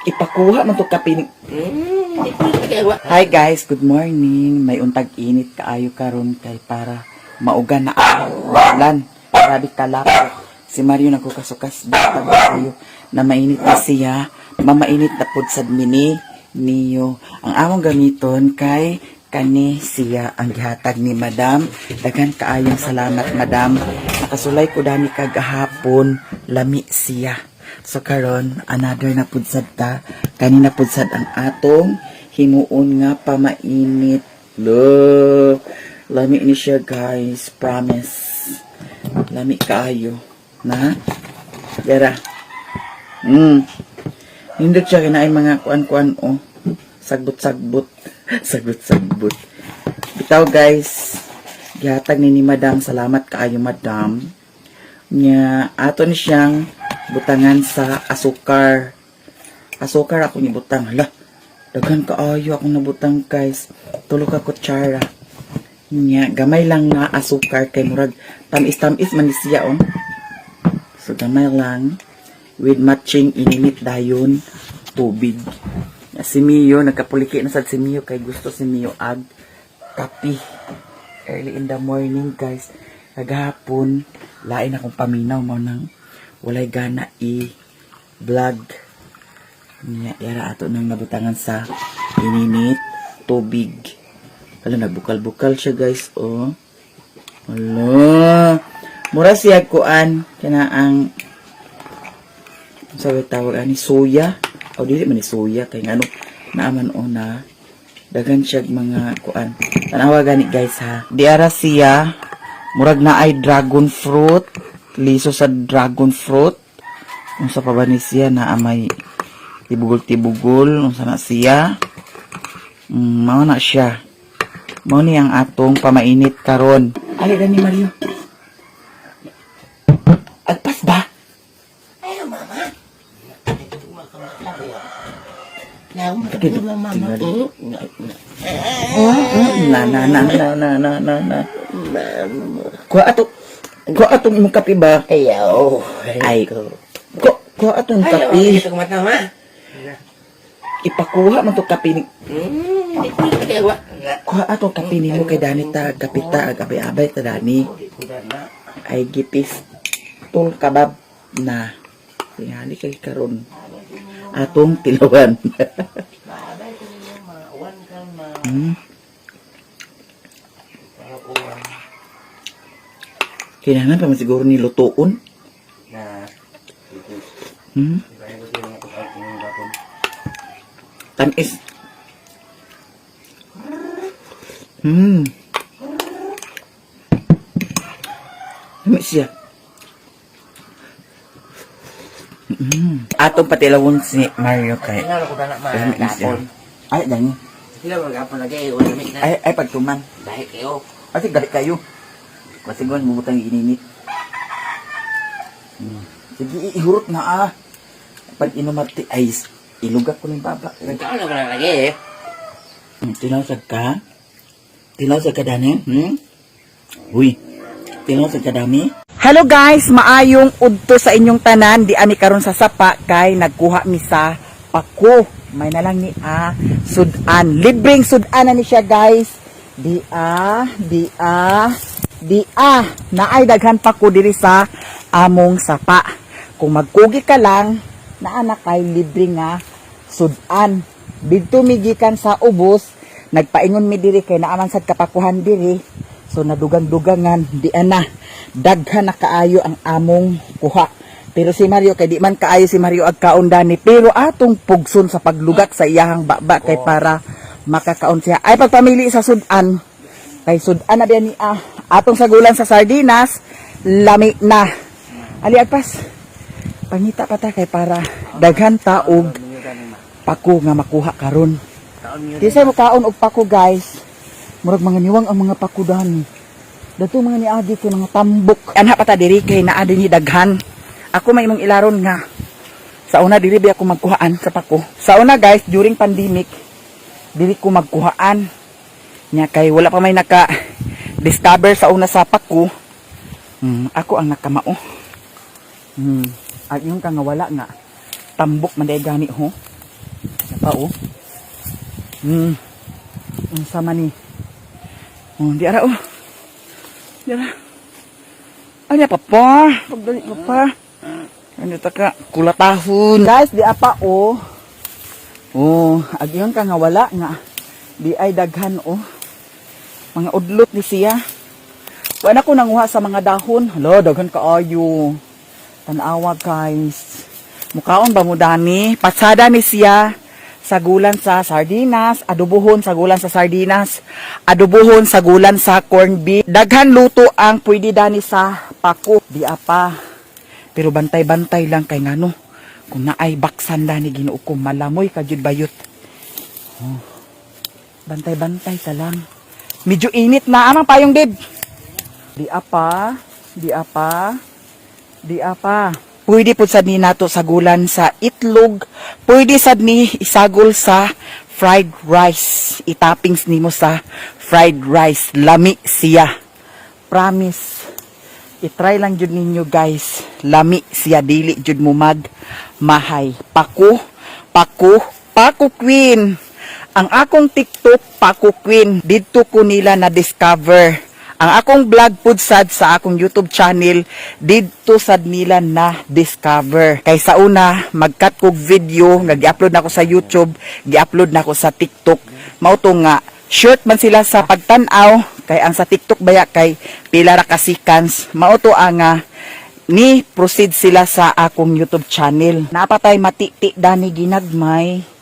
Ipakuha man to kape ni. Hi guys, good morning. May untag init kaayo karon kay para mauga na ang ulan. Grabe kalapot. Si Mario nagkukasukas basta kayo na mainit na siya. Mamainit na pud sad mini niyo. Ang among gamiton kay kani siya ang gihatag ni Madam. Daghan kaayong salamat, Madam. Nakasulay ko dani kagahapon, lami siya. So karon another na pud sad ta. Kanina pud sad ang atong himuon nga pamainit. Lo, lami ni siya, guys, promise. Lami kaayo. Na? Dera. Nindot siya kinaay mga kuan-kuan oh. Sagbot-sagbot. Sagbot-sagbot. Bitaw guys, gihatag ni Madam, salamat kaayo, Madam. Nya ato ni siyang butangan sa asukar. Asukar ako ni butang. Hala, daghan kaayo akong nabutang, guys. Tulo ka kutsara. Nya gamay lang nga asukar kay murag tamis-tamis man ni siya oh. So gamay lang with matching ininit dayon tubig. Si Mio, nagkapuliki na sad si Mio kay gusto si Mio ag kape. Early in the morning, guys. Kagahapon, lain akong paminaw mo nang walay gana i vlog. Nya, yara ato nang nabutangan sa ininit tubig. Hala, nagbukal-bukal siya, guys, oh. Hala. Mura siya kuan kana ang sabi tawag ani soya. O dili man ni soya kay ngano naaman o na daghan siya mga kuan. Tanawa gani, guys, ha. Diara siya murag na ay dragon fruit, liso sa dragon fruit. Unsa pa ba ni siya na amay tibugol-tibugol, unsa na siya? Mao na siya. Mao ni ang atong pamainit karon. Ali ni Mario. Agpas ba? Ayaw, mama. Mama. Na na na na na na na na. Kuha ato. Kuha atong imong kape ba? Ayaw. Ay. Kuha, kuha atong Ayaw, kape. ito mata, ma. Ipakuha man to kape ni. Ayaw. Kuha atong kape nimo kay dani ta kape ta ag abay-abay ta dani. Ay gipis tul kabab na. Tingali kay karon. Atong tilawan. Kinahanglan pa man siguro ni lutuon. Tamis. Tamis siya. Atong patilawon si Mario kay. Tingnan ko na ma. Lami siya. Ay, dani. Sila magapon lagi, wala mi na. Ay, ay pagtuman. Dahil kayo. Kasi galit kayo. Kasi gawin, bubutang ininit. Sige, ihurot na ah. Pag inumati, ay, ilugak ko ng baba. Nagkaon na ko na lagi eh. Tilaw ka? Tilaw ka dani? Hmm? Uy, tilaw ka dami? Hello guys, maayong udto sa inyong tanan. Di ami karon sa sapa kay nagkuha mi sa pako. May na lang ni a sudan. Libreng sudan na ni siya, guys. Di a, di a, di a. Naay daghan pako diri sa among sapa. Kung magkugi ka lang, naa na kay libre nga sudan. Didto mi gikan sa ubos, nagpaingon mi diri kay naaman sad kapakuhan diri. So nadugang-dugangan di ana. Daghan na kaayo ang among kuha. Pero si Mario kay di man kaayo si Mario ag kaon dani, pero atong pugson sa paglugak sa iyahang baba kay para makakaon siya. Ay pagpamili sa sudan. Kay sudan na biya ni ah. Atong sagulan sa sardinas, lami na. Ali agpas. Pangita pa ta kay para daghan ta og pako nga makuha karon. Di mo kaon og pako, guys. Murag mga niwang ang mga pako dani. Dato mga niagi kay mga tambok. Anha pa ta diri kay naa dinhi daghan. Ako may imong ilaron nga sa una diri ba ako magkuhaan sa pako. Sa una, guys, during pandemic diri ko magkuhaan. Nya kay wala pa may naka discover sa una sa pako. Ako ang nakamao. At yung ka nga wala nga tambok man day gani ho. pa oh. Unsa man ni? Oh, di ara oh. Di ara. Ano pa pa? Pagdali pa pa. Ano ta ka? Kulatahon. Guys, di apa oh. Oh, agyon ka nga wala nga. Di ay daghan oh. Mga udlot ni siya. Wala ko nanguha sa mga dahon. Hala, daghan kaayo. Tanawa guys. Mukaon ba mo dani? Patsada ni siya. Sagulan sa sardinas, adobohon sagulan sa sardinas, adobohon sagulan sa corned beef. Daghan luto ang pwede dani sa pako. Di apa. Pero bantay-bantay lang kay ngano. Kung naay baksan dani Ginoo ko malamoy ka jud bayot. Oh. Bantay-bantay ta lang. Medyo init na amang payong dib. Di apa, di apa, di apa. Pwede po sad ni nato sagulan sa itlog, pwede sad ni isagol sa fried rice. Itoppings nimo sa fried rice. Lami siya. Promise. I-try lang jud ninyo guys. Lami siya, dili jud mo mag mahay. Pako, pako, pako queen. Ang akong TikTok, Pako Queen. Didto ko nila na-discover. Ang akong vlog pud sad sa akong YouTube channel, didto sad nila na-discover. Kay sa una, mag-cut kog video, nga gi-upload nako sa YouTube, gi-upload nako sa TikTok. Mao to nga, short man sila sa pagtan-aw, kay ang sa TikTok baya kay pila ra ka seconds. Mao to ang nga, ni proceed sila sa akong YouTube channel. Napatay matiti dani ginagmay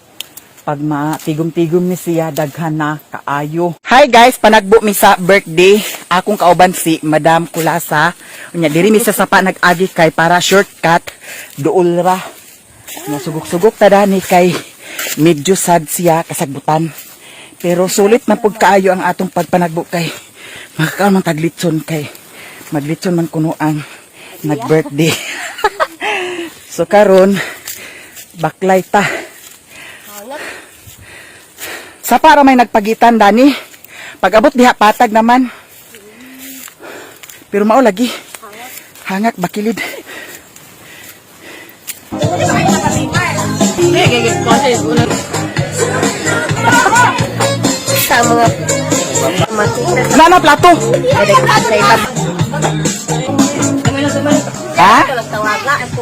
pag matigom-tigom ni siya daghan na kaayo. Hi guys, panagbo mi sa birthday. Akong kauban si Madam Kulasa. Unya diri mi sa sapa nag-agi kay para shortcut duol ra. Nya sugok-sugok ta dani kay medyo sad siya kasagbutan. Pero sulit man pud kaayo ang atong pagpanagbo kay makakaon man tag litson kay maglitson man kuno ang nag-birthday. So karon baklay ta. Sa para may nagpagitan dani. Pag-abot diha patag naman. Pero mao lagi. Hangak bakilid. Sa mga matita Nana plato. sa iba. Ha? Nagtawaga ako.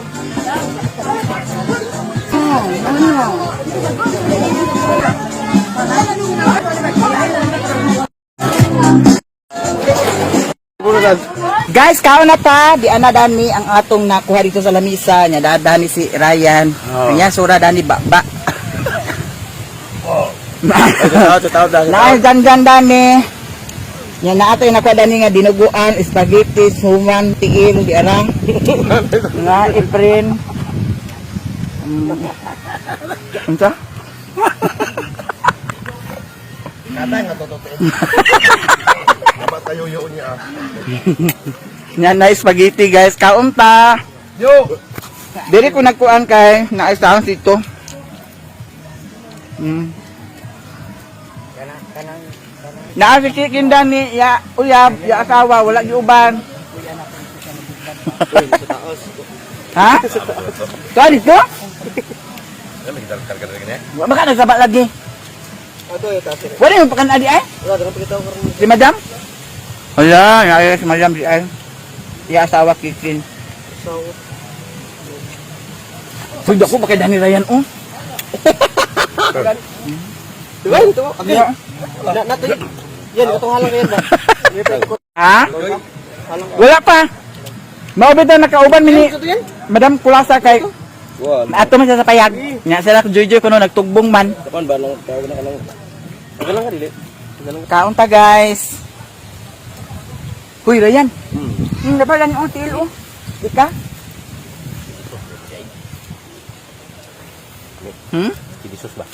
Guys, kaon na ta. Di ana dani ang atong nakuha dito sa lamisa. Nya dani si Ryan. Oh. Nya sura dani ba. Tao. Naay dandan dani. Nya na ato nakuha dani nga dinuguan, spaghetti, suman, tiil, di ara. Nga iprin. Unsa? Katay nga totoo. Dapat tayo yun niya. Nya na spaghetti guys, kaon ta. Yo! Dili ko nagkuan kay naay sa dito. Naa si Kikin dani ya uyab ya asawa wala giuban. Ha? Tuan dito? Wa maka nagsaba lagi. Wala yung pakan adi ay? Si Madam? Wala, naay si Madam si ay. Ya asawa Kikin. Uy, dako pa kay Dani Ryan oh. Diba? Ito, okay. Yeah. Na, nato yan, itong halang yan ba? Ha? Wala pa. Maubit na nakauban mini Madam Kulasa kay ato man siya sa payag. Nya sila joy joy kuno nagtugbong man. Kapan ba lang tawag na ka lang. Okay lang ka dili. Kaon ta guys. Huy Ryan. Dapat lang oh tiil oh. Di ka? Kinisos ba?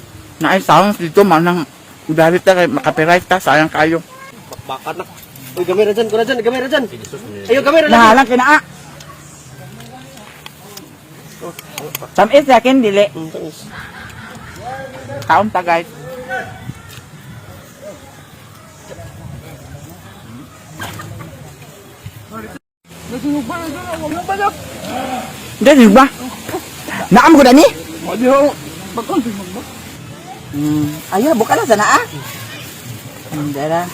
Naay sounds dito manang udalit ta kay makapiright ta sayang kayo. Bakbakan na. Uy, gamera dyan, kuna dyan, gamera dyan. Ayo, gamera lagi. Nahalang kinaa. Tamis yakin dili. Tamis. Kaon ta guys. Hindi, ba? Naam ko dani? Ayaw, buka lang sana ah. Dara.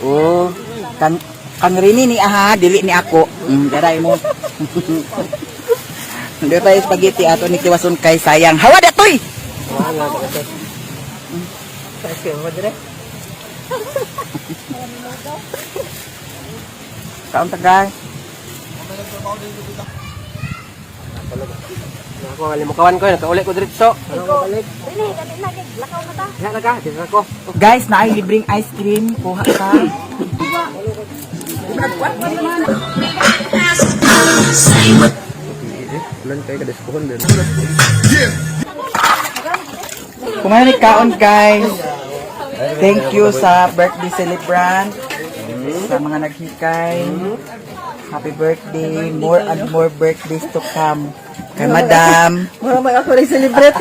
Oh, kang kang rini ni aha, dili ni ako. Dara imo. Hindi tayo spaghetti ato ni Kiwason kay sayang. Hawa da toy. Kaon ta guys. Ako ang limukawan ko, nakauli ko diretso. Dili, dali na kay lakaw na ta. Diha na ka, dito na ko. Guys, naay libreng ice cream. Kuha ka. Ulan kayo kadiskuhon din. Kumain ni kaon guys. Thank you sa birthday celebrant. Sa mga naghikay. Happy birthday. More and more birthdays to come. Kay Madam. Mura man ako rin celebrate.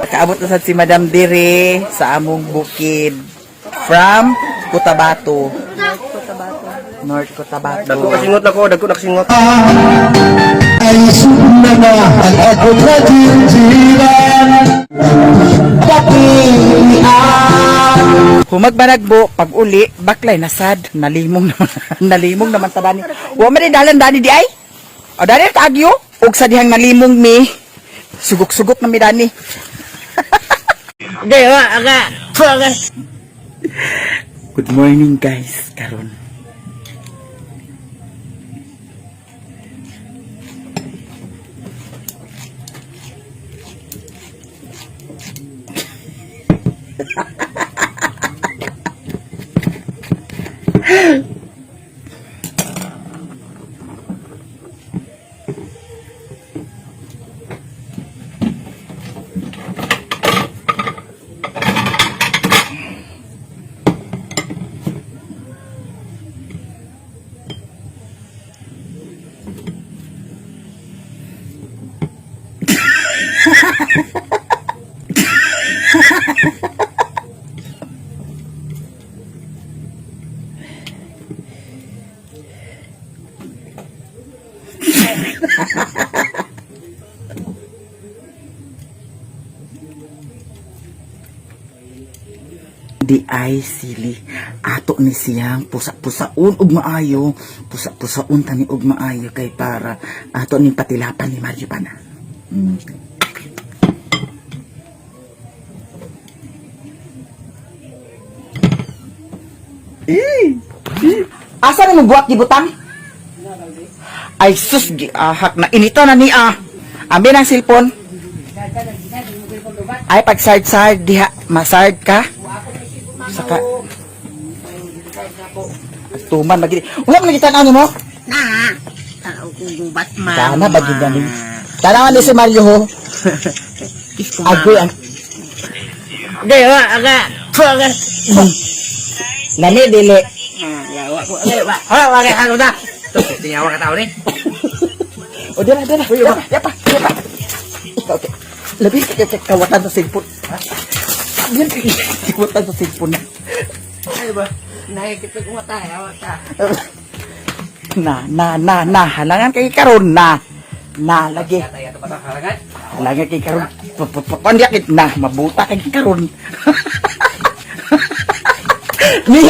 Kaabot na sad si Madam dire sa among bukid. From Cotabato. North Cotabato. Dagko kasingot na ko, dagko nakasingot. Humagbanagbo, pag uli, baklay na sad. Nalimong naman, nalimong naman ta dani. Wa man dalan dani di ay. O dani taagyo. Og sa dihang nalimong mi, sugok-sugok na mi dani. Good morning guys, karon. Di ay sili. Ato ni siyang pusa-pusaon og maayo. Pusa-pusaon tani og maayo kay para ato ning patilapan ni Mario Pana. Asa na mo buhat gibutang? Ay sus giahak na inita na niya. Ambi ng cellphone. Ay pag sard-sard diha masard ka. Saka Tuman lagi. Wala man kita ano mo? Na. Tao kong gubat man. Kana ba gid ni? Tanawan ni si Mario ho. Agoy ang Lami dili. Hala, wala kay na. Tingawa ka tao ni. O dira dira. Yapa, yapa, yapa. Ikaw, okay. Labi ka kay kawatan sa cellphone. Yan kay kawatan sa cellphone na. Ay ba? Nakikita ko mata, awa ta. Na na na na halangan kay karon na. Na lagi. Halangan kay karon. Pandiyakit na mabuta kay karon. Ni.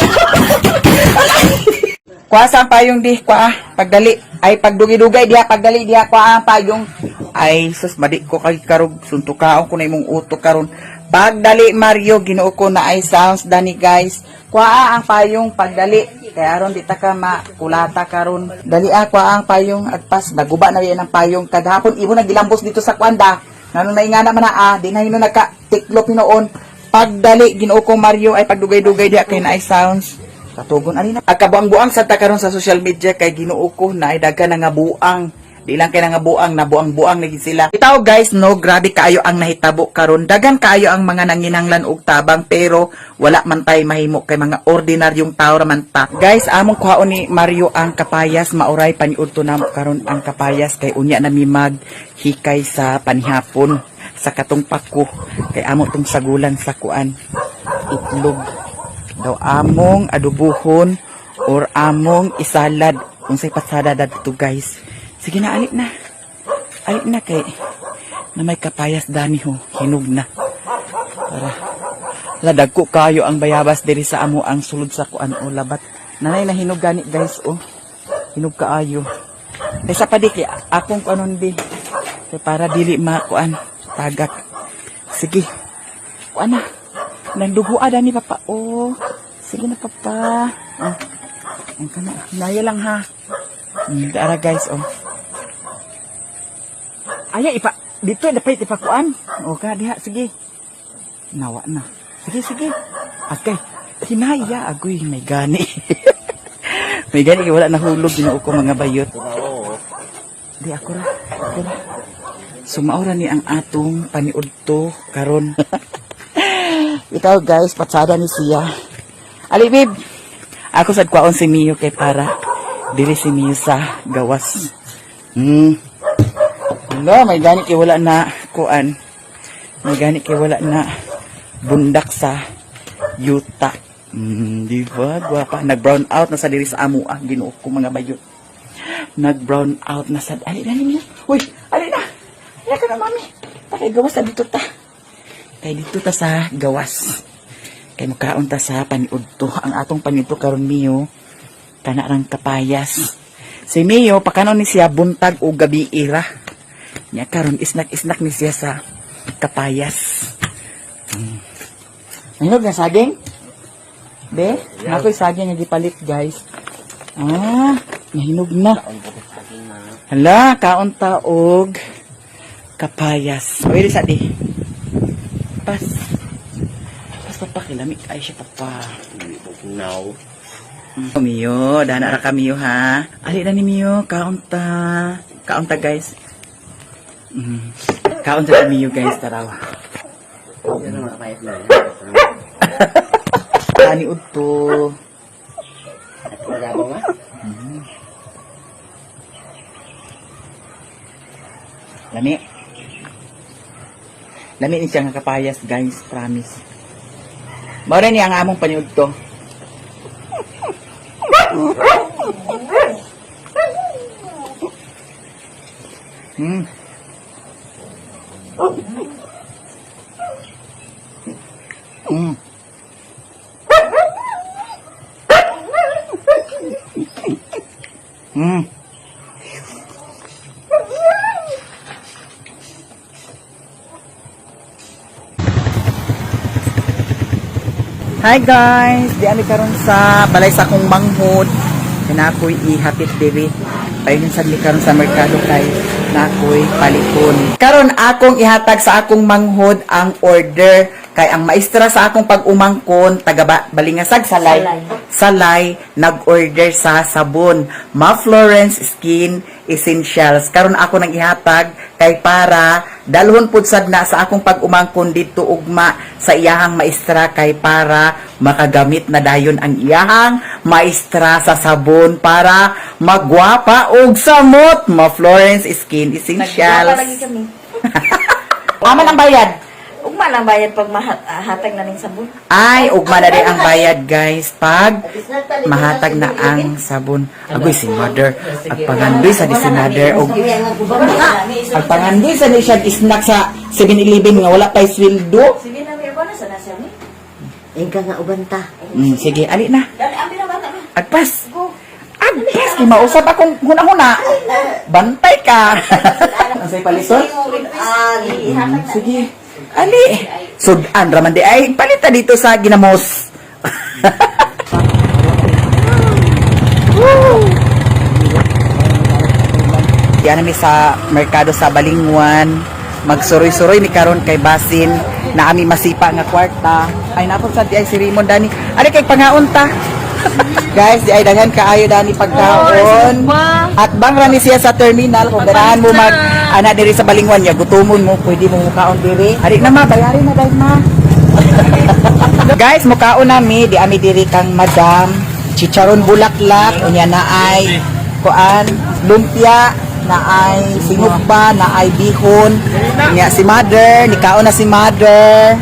Kuha sa ang payong di, kuha. Pagdali. Ay, pagdugay-dugay diha, pagdali diha, kuha ang payong. Ay, sus, madi ko kay karog. Suntukaon ko na imong utok karon. Pagdali, Mario, Ginoo ko na ay sounds dani guys. Kuha ang payong pagdali. Kaya aron di ta ka makulata karon. Dali ah, kuha ang payong agpas. Naguba na yan ang payong. Kagahapon, imo nagilambos dito sa kuanda. Ngano na ingana man na ah, di na hino nagka tiklop hinoon. Pagdali, Ginoo ko Mario, ay pagdugay-dugay diha kay na ay sounds. Katugon ani na. Agkabuang-buang sa ta karon sa social media kay Ginoo ko na ay daghan na nga buang. Di lang kay na nga buang, nabuang-buang na gid sila. Itaw guys, no, grabe kaayo ang nahitabo karon. Daghan kaayo ang mga nanginanglan og tabang pero wala man tay mahimo kay mga ordinaryong tao ra man ta. Guys, among kuhaon ni Mario ang kapayas mauray paniudto namo karon ang kapayas kay unya na mi mag hikay sa panihapon sa katong pako kay amo tong sagulan sa kuan itlog daw among adubuhon or among isalad unsay patsada dadto guys. Sige na, alik na, alik na kay na may kapayas dani ho, hinog na. Para ladagko kayo ang bayabas diri sa amo ang sulod sa kuan o labat. Nanay nahinog gani, guys, oh. Hinog kaayo. Kaysa pa di kay akong kuanon di. Kay para dili makuan tagak. Sige. Kuan na. Nagdugo ni Papa. Oh. Sige na, Papa. Oh. Ang kana. Naya lang ha. Tara, guys, oh. Aya ipa dito dapat ipakuan. O ka diha, sige. Nawa na. Sige, sige. Agay. Hinaya agoy may gani. May gani kay wala nahulog, Ginoo ko, mga bayot. Di ako ra. Ako ra. Sumaura ni ang atong paniudto karon. Ikaw, guys, patsada ni siya. Ali, babe. Ako sad kwaon si Mio kay para diri si Mio sa gawas. Hala, may gani kay wala na kuan. May gani kay wala na bundak sa yuta. Di ba? Gwapa. Nag-brown out na sa diri sa amo ah. Ginoo ko, mga bayot. Nag-brown out na sa... Ali na niyo. Uy, ali na. Ali ka na, mami. Pakay gawas na dito ta. Kay dito ta sa gawas. Kay mukaon ta sa paniudto. Ang atong paniudto karon, Mio, kana rang kapayas. Si Mio, pakanon ni siya buntag o gabi ira. Nya karon isnak-isnak ni siya sa kapayas. Nahinog na saging? Be, nakoy saging nga gipalit, guys. Ah, nahinog na. Hala, kaon ta og kapayas. Pwede sa di. Pas. Pas, Papa, kilami ay siya, Papa. Now. Mio, dana ra ka, Mio, ha. Ali na ni Mio, kaon ta. Kaon ta, guys. Kaon ta si Mio, guys, taraw. Yan ang mga payat na. Ani udto. At wala ba nga? Lami. Lami ni siya nga kapayas, guys, promise. Mao ni ang among paniudto. Hi guys, di ami karon sa balay sa akong manghod. Kinakoy ihapit diri. Payon sad mi karon sa merkado kay nakoy palikon. Karon akong ihatag sa akong manghod ang order kay ang maestra sa akong pag-umangkon taga Balingasag Salay. Salay nag-order sa sabon Ma Florence Skin Essentials. Karon ako nang ihatag kay para dalhon pud sad na sa akong pag-umangkon didto ugma sa iyahang maestra kay para makagamit na dayon ang iyahang maestra sa sabon para magwapa og samot. Ma Florence Skin Nagdala lagi Essentials. kami. Aman ang bayad. Ugma lang bayad pag hatag na ning sabon. Ay, ugma na rin ang bayad, guys, pag mahatag na ang sabon. Agoy si mother, agpangandoy sa di si mother og agpangandoy sa ni siya snack sa 7-Eleven nga wala pay sweldo. Sige na, may na sa nasa mi. Ingka nga ubanta. Sige, ali na. Dali ambi na bata na. Agpas. Go. Agpas kay mausap akong huna-huna. Bantay ka. Ang say palison? Ah, ihatag na. Sige. Ali. Sudan raman di ay palita dito sa ginamos. Diyan nami sa merkado sa Balingwan. Magsuroy-suroy ni karon kay basin na ami masipa nga kwarta. Ay napon sa di ay si Raymond dani. Ali kay pangaon ta. Guys, di ay daghan kaayo dani pagkaon. At bang rani siya sa terminal kung ganahan mo mag ana diri sa Balingwan ya gutomon mo, pwede mo mukaon diri. Ali na ma, bayari na dahil ma. Guys, mukaon nami di ami diri kang madam chicharon bulaklak unya na ay kuan lumpia na ay sinugba na ay bihon nya si mother nikaon na si mother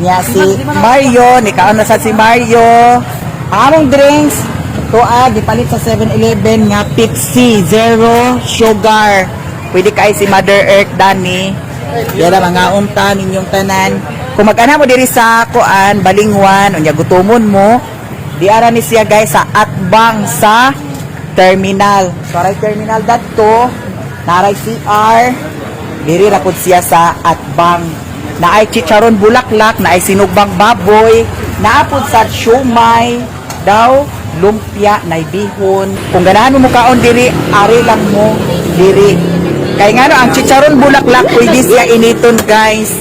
nya si Mario nikaon na sa si Mario. Ang among drinks tuag gipalit sa 7-Eleven nga Pepsi zero sugar. Pwede kay si Mother Earth dani. Yara mga unta ninyong tanan. Kung mag-ana mo diri sa kuan Balingwan, unya gutomon mo, di ara ni siya, guys, sa atbang sa terminal. So aray terminal dadto, naray CR, diri ra pud siya sa atbang. Naay chicharon bulaklak, naay sinugbang baboy, naa pud sa siomay, daw lumpia, nay bihon. Kung ganahan mo mukaon diri, ari lang mo diri. Kay ngano ang chicharon bulaklak pwede siya initon, guys.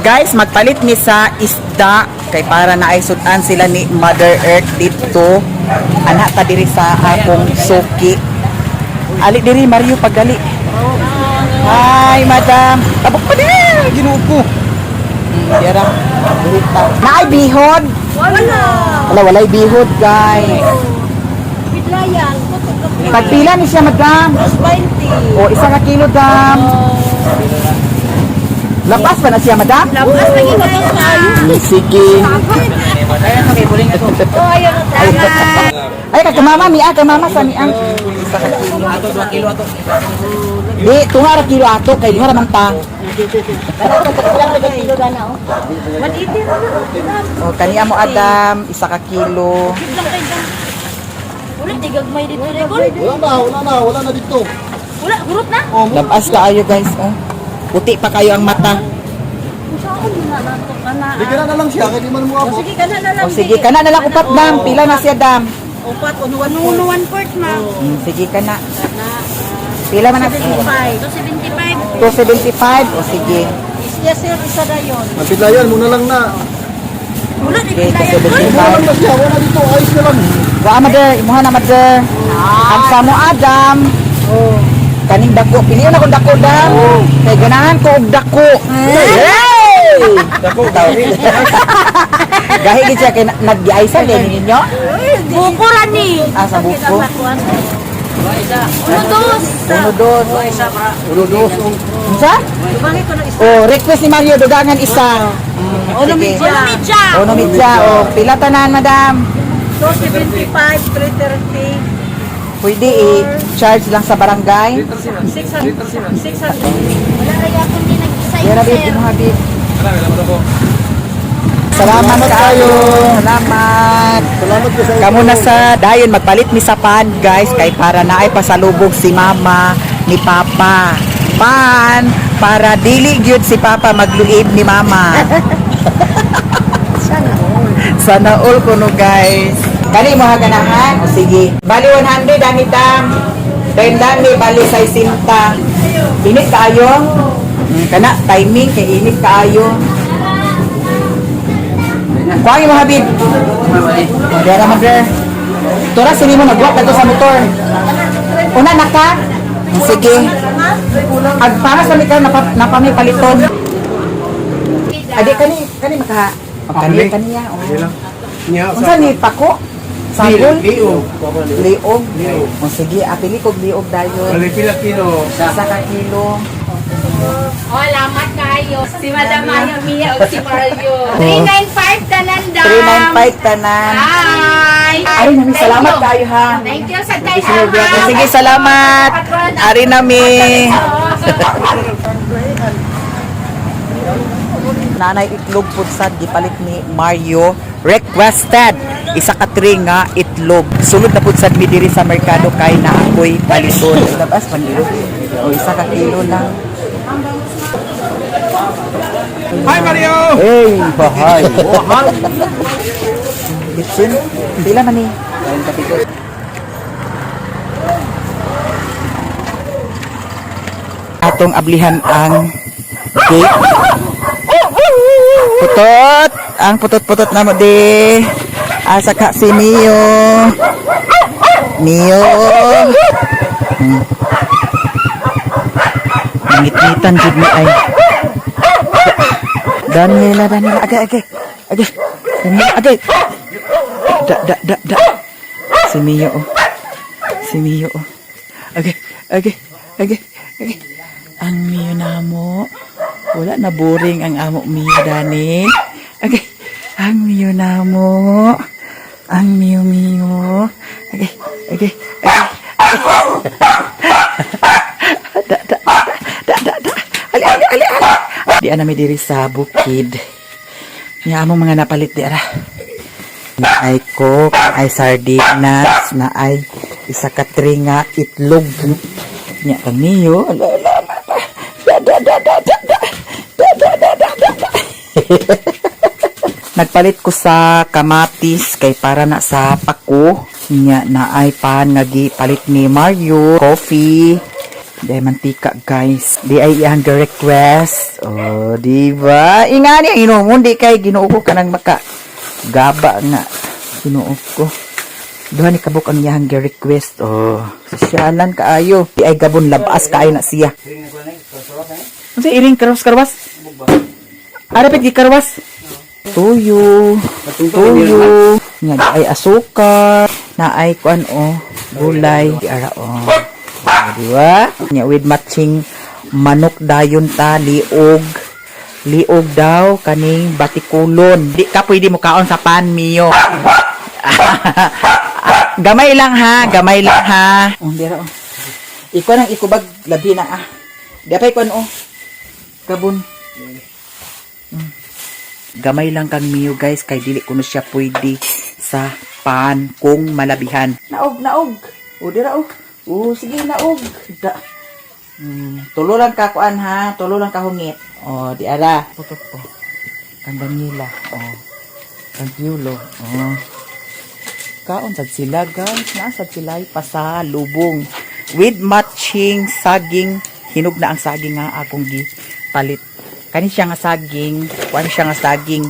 Guys, magpalit mi sa isda kay para na ay sudan sila ni Mother Earth dito. Ana ta diri sa akong suki. Ali diri Mario pagdali. Hi, madam. Tabok pa diri, Ginoo ko. Dira. Diri ta. Naay bihod. Wala. Wala, walay bihod, guys. Bidlayan, putok ka po. Pagpila ni siya, madam? 20. O, 1 ka kilo, dam. Lapas pa na siya, madam? Labas na ginagawa tayo. Sige. Oh, ayaw na tayo. Ay, kay mama, miya, kay mama sa miya. Ato, 2 kilo ato. Di, tunga ra kilo ato, kay duha ra man ta. 180 na. O, kaniya mo, Adam, 1 ka kilo. Lang kay dam. Wala, tigagmay dito na gol. Wala na, wala na, wala na dito. Wala, hurot na. Labas kaayo, guys, oh. Puti pa kayo ang mata. Saan mo na nato ka na? Di ka na lang siya, kaya di man mo O, abot. sige ka na na lang. O, sige, kana na lang upat, dam. Pila na siya, dam. Upat, uno, one, uno, one fourth ma. Sige ka na. Pila man na? 275. 275. O, sige. Yes, sir, isa na yun. Ang pidlayan, muna lang na. Wala, di Okay, pinayan gol. Muna lang 275. na siya, wala dito, ayos na lang. Wa, mother, imuha na, mother. Ang samo, Adam. Oh. Kaning dako, piliun akong dako, dam. Kay ganahan ko og dako. Hey! Dako. Gahi gid siya kay naggiaysa din ninyo. Buko ra ni. Ah, sa buko. Uno, dos. Uno, dos. Isa para. Uno, dos, oh. Unsa? Bakit ko na isa? Oh, request ni Mario dugangan isa. Uno medya. Uno medya. Uno medya. Oh, pila tanan, madam? 275, 330, Pwede i-charge lang sa barangay. 600, 600. Wala kaya kung di nag-isa Yara, babe, imuha, babe. Salamat kaayo. Salamat. Salamat ko sa Kamo na sa dayon magpalit mi sa pan, guys, kay para naay pasalubog si mama ni papa. Pan para dili gyud si papa magluib ni mama. Sana all kuno, guys. Kani mo haganahan? O sige. Bali 100 dami tam. Dahil dami bali 60. Init kaayo? Kana timing kay init kaayo. Kuha mo, Habib. Dera, mother. Tora sini mo nagwak na to sa motor. Una na ka. Sige. Ag para sa mikar napa, napa may paliton. Adi kani kani maka kani kaniya. Oh. Unsa ni pako? Sagol? Liog. Liog. O sige, apili kog liog dayon. Bali pila kilo. 1 ka kilo. Oh, lamat kayo. Si Madam Maya Mia o si Mario. 395 tanan dam. 395 tanan. Hi. Ari nami, Thank salamat you. kayo ha. Thank you sa tayo ha. Sige, salamat. Ari nami. Nanay itlog putsad gipalit ni Mario requested 1 ka tray nga itlog. Sulod na putsad mi diri sa merkado kay na ako'y paliton. Labas panilo. O 1 ka kilo lang. Hi, Mario! Hey, bahay. Bitsin. Pila man ni? Atong ablihan ang gate. Putot! Ang putot-putot na mo di. Asa ka si Mio. Mio. Ngit-ngitan jud ni ay. Daniela, Daniela, agay, agay. Agay. Daniela, agay. Da, da, da, da. Si Mio oh. Si Mio oh. Okay, okay, okay, okay. Ang Mio namo. Wala na boring ang amo Mio dani. Okay. Ang Mio namo. Ang Mio Mio. Okay, okay, okay. Da, da, da, da, da. Ali, ali, ali, ali. Di ana mi diri sa bukid. Nya among mga napalit di ara. Na ay coke, na ay sardinas, na ay isa ka tray nga itlog. Nya kang niyo. Ala, ala, ala, ala. Da, da, da, da, da, da. Da, da, da, da, da, da. Nagpalit ko sa kamatis kay para na sa pako. Nya na ay pan nga gipalit ni Mario. Coffee. Di ay mantika guys. Di ay iyang request. Oh, di ba? Ingani ang inomon di kay Ginoo ko kanang maka gaba nga Ginoo ko. Duha ni kabuk ang iyang request. Oh, sosyalan kaayo. Di ay gabon labas kaayo na siya. Unsa iring karwas karwas? Ara pit gikarwas? Tuyo. Tuyo. Nga di ay asukar, na ay kuan oh, gulay, di ara oh. Oh, di ba? Nya with matching manok dayon ta liog. Liog daw kaning batikulon. Di ka pwede mo kaon sa pan mio. Gamay lang ha, gamay lang ha. Oh, di ara oh. Ikaw nang ikubag labi na ah. Di pa ikuan oh. Kabon. Gamay lang kang Mio guys kay dili kuno siya pwede sa pan kung malabihan. Naog, naog. O dira og. O sige naog. Da. Tulo lang ka kuan ha, tulo lang ka hungit. O di ara. Putot o. Kang Daniela. O. Kang Piulo. O. Kaon sad sila guys, naa sad sila pasalubong with matching saging. Hinog na ang saging nga akong gipalit. Kani siya nga saging, kuan siya nga saging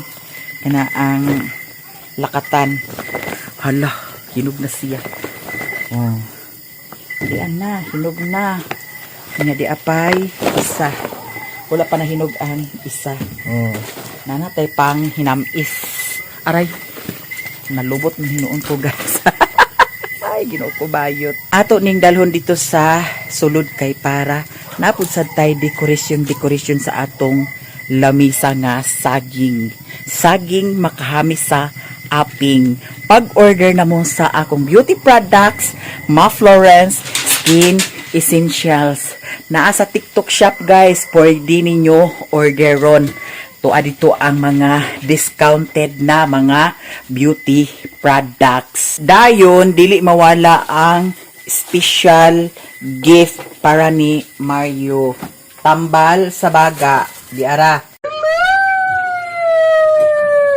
kana ang lakatan. Hala, hinog na siya. Oh. Diyan na, hinog na. Kanya di apay isa. Wala pa na hinog ang isa. Oh. Nanatay pang hinamis. Aray, nalubot ng hinuon ko guys. Ay, Ginoo ko bayot. Ato ning dalhon dito sa sulod kay para napud sad tay decoration decoration sa atong lamisa nga saging. Saging makahami sa aping. Pag-order na mo sa akong beauty products, Ma Florence Skin Essentials. Naa sa TikTok shop guys, pwede ninyo orderon. Tuwa dito ang mga discounted na mga beauty products. Dayon, dili mawala ang special gift para ni Mario. Tambal sa baga, di ara.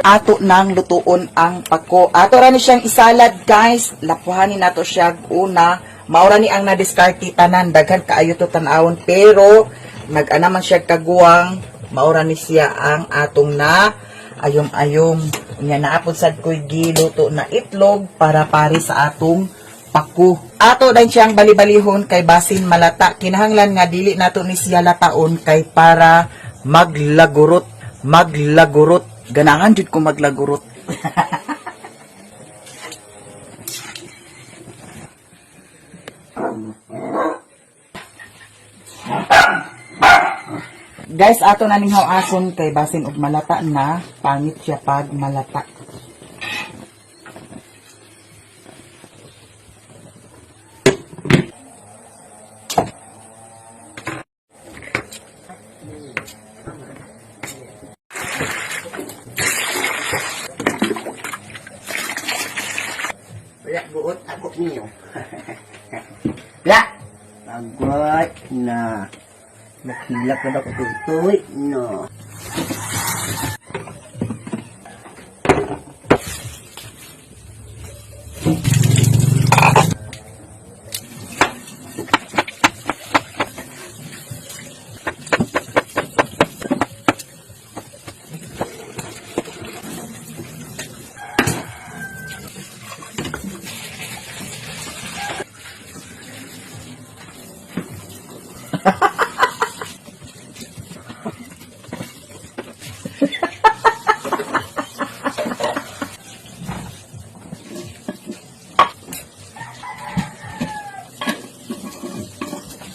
Ato nang lutuon ang pako. Ato ra ni siyang isalad, guys. Lapuhanin nato siya una. Maura ni ang nadiskarte tanan daghan kaayo to tan-awon pero nag-ana man siya kaguwang maura ni siya ang atong na ayom-ayom. Nya naapod sad ko'y giluto na itlog para pare sa atong pako. Ato din siyang balibalihon kay basin malata. Kinahanglan nga dili nato ni siya lataon kay para maglagurot, maglagurot. Ganahan jud ko maglagurot. Guys, ato na ning hawason kay basin og malata na, pangit siya pag malata. Wala buot ako niyo. La! Agwat na. Naghilak na ba ko tutoy? No.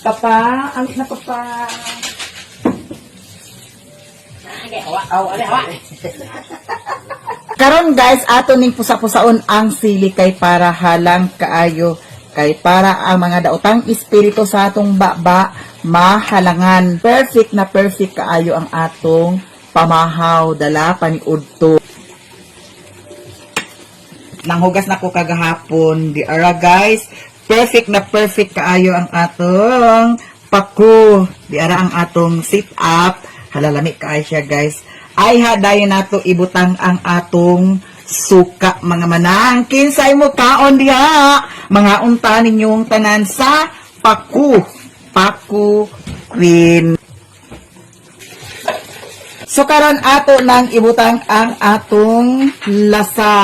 Papa, ang na papa. Karon guys, ato ning pusa-pusaon ang sili kay para halang kaayo kay para ang mga daotang espiritu sa atong baba mahalangan. Perfect na perfect kaayo ang atong pamahaw dala paniudto. Nanghugas na ko kagahapon di ara guys. Perfect na perfect kaayo ang atong paku. Di ara ang atong sit up. Halalami kaayo siya guys. Ay ha dayon nato ibutang ang atong suka mga manang. Kinsay mo kaon diha? Mga unta ninyong tanan sa paku. Paku Queen. So karon ato nang ibutang ang atong lasa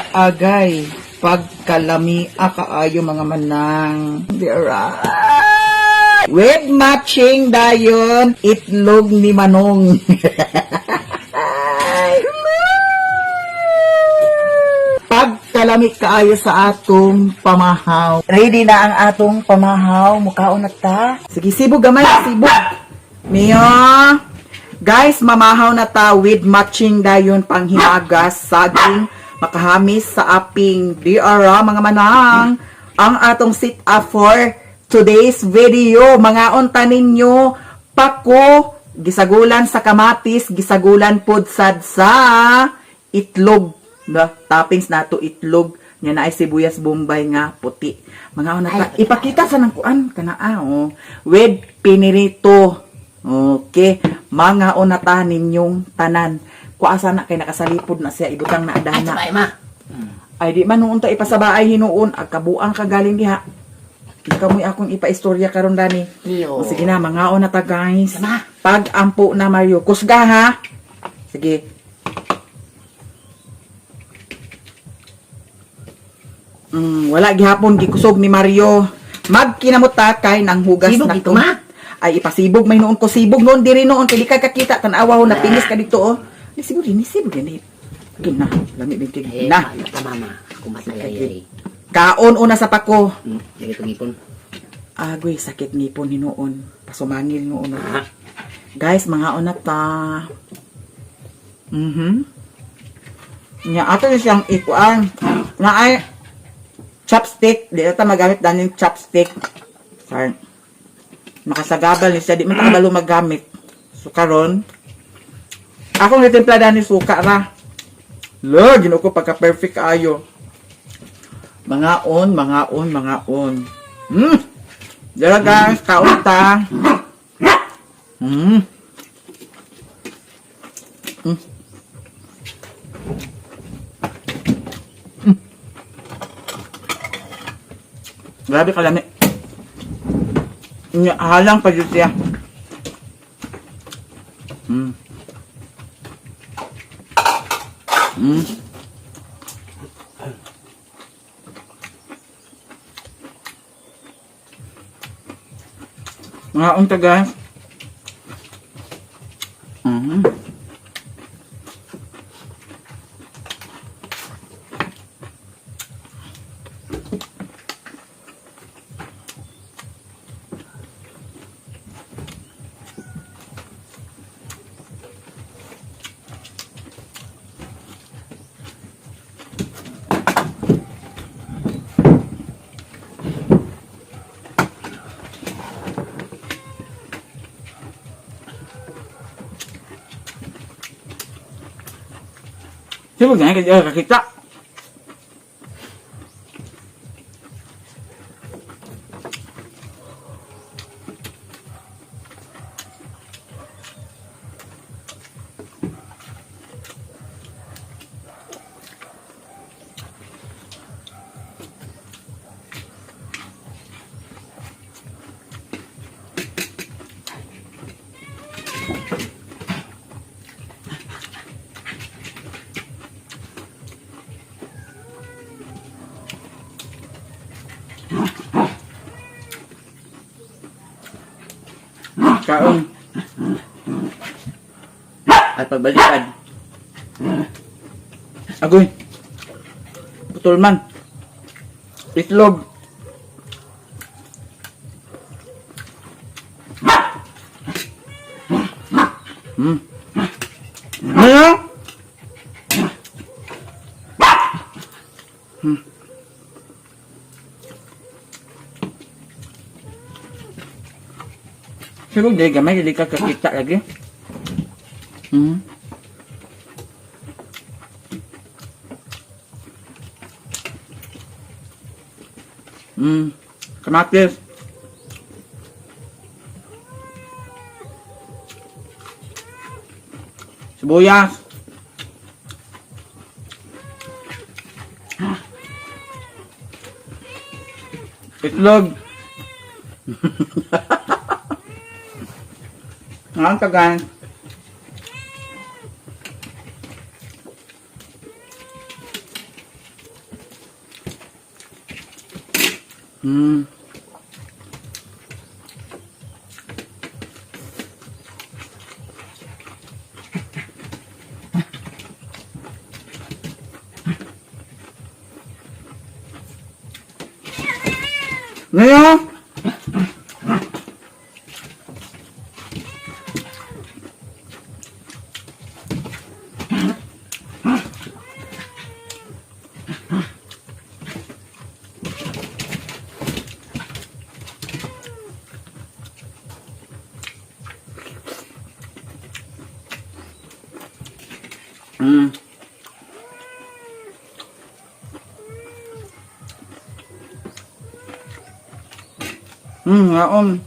agay pagkalami kaayo mga manang. Dira. With matching dayon itlog ni Manong. Pagkalami kaayo sa atong pamahaw. Ready na ang atong pamahaw. Mukaon na ta. Sige, sibog gamay, sibog. Mio. Guys, mamahaw na ta with matching dayon panghimagas, saging, makahamis sa aping DR, mga manang. Ang atong sit up for today's video. Mga unta ninyo, pako, gisagulan sa kamatis, gisagulan pod sad sa itlog. Na, toppings nato itlog nya naay sibuyas bombay nga puti. Mga una ta, ipakita sa nang kuan kana ah, oh. With pinirito. Okay, mga una ta ninyong tanan. Kuasa na kay nakasalipod na siya ibutang na adana. Ay, ma. Ay di man noon ta ipasabaay hinuon ag kabuang ka galing diha. Ikaw mo'y akong ipaistorya karon dani. Iyo. O, sige na, mga na ta guys. Sama. Pag ampo na Mario, kusga ha. Sige. Wala gihapon gikusog ni Mario. Magkinamuta kay nang hugas Sibog na ito, ko. ma? Ay ipasibog may noon ko sibog noon diri noon kay di ka kakita tan-awa ho napinis ka dito oh. Ni sibog ni sibog ni. Gina, lami bin kay Eh, na. paano ka, mama? Ako matay ay ay. Kaon una sa pako. Sige, tungipon. Agoy, sakit ngipon hinuon. Pasumangil noon. Ah. Guys, mga una ta. Nya ato ni siyang ikuan. Na ay chopstick, di na ta magamit daning chopstick. Sorry. Makasagabal ni siya, di man ta kabalo magamit. So karon, akong gitimpla dani suka ra. Lo, Ginoo ko pagka perfect ayo. Mga on, mga on, mga on. Dara guys, kaon ta. Grabe kalami. Nya, halang pa jud siya. Mga unta guys. Sibog na kaya kakita. Kaon. At pagbalikan. Agoy. Putol man. Itlog. Ano? Siguro di gamay, dili ka kakita lagi. Kamatis. Sibuyas. Itlog. Ang tagal. Ngayon? Ngaon.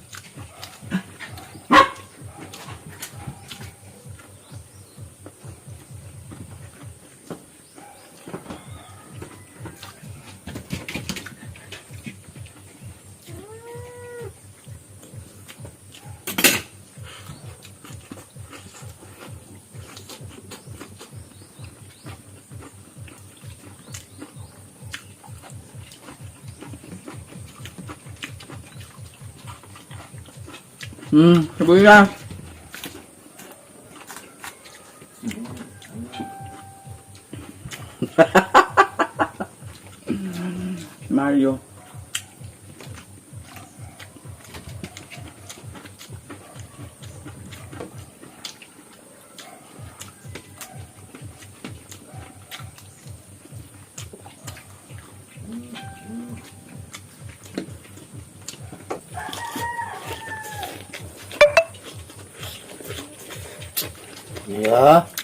Sibuyas. Mario. Yeah.